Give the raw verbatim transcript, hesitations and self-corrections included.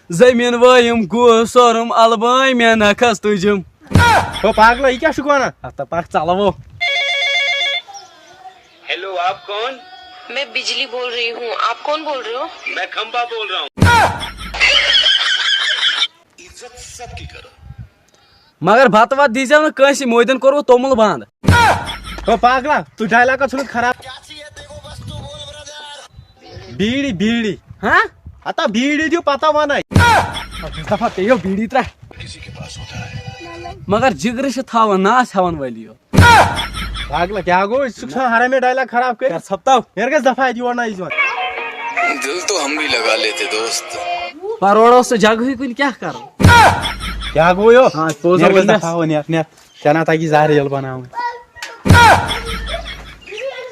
زٔمیٖن وٲیِم گوٚو سورُم البٲے مےٚ نہ کھس تُجِم۔ ہو پاگلا، یہِ کیٛاہ چھُکھ وَنان؟ ہتا پکھ ژلو۔ ہیلو، آپ کون؟ میں بجلی بول رہی ہوں، آپ کون بول رہے ہو؟ میں کھمبا بول رہا ہوں۔ عزت سب کی کرو۔ مگر بتہٕ وتہٕ دیٖزیو نہٕ کٲنٛسہِ، مودٮ۪ن کوٚروٕ توٚمُل بنٛد۔ ہو پاگلا، تُہۍ ڈایلاگ کتھ ژھٕنُتھ خراب؟ بیٖڑی، بیٖڑی۔ ہاں؟ ہتا بیٖڑی دِیِو پتہ ونے۔ دفعہ پیٚیو بیٖڑی ترٛےٚ۔ مگر جگرٕ چھِ تھاوان، ناس ہٮ۪وان وٲلی یوت۔ پاگلا، کیٛاہ گوٚو؟ ژٕ چھُکھ ژھٕنان ہرامے ڈایلاگ خراب کٔرِتھ۔ کر ژھۄپہٕ تاو۔ نیرٕ گژھ دفعہ اَتہِ یور نہ یہِ زوٚن۔ دل تو ہم بھی لگا لیتے دوست۔ پروڑو سُہ جگہٕے کُنہِ کیٛاہ کرو؟ کیٛاہ گوٚو یو؟ ہاں، پوٚز ہا نیرٕ گژھ ووٚن مےٚ۔ دفعہ ہو، نیر، نیر۔ ژےٚ نا تگی زہر ییٚلہِ بناوٕنۍ۔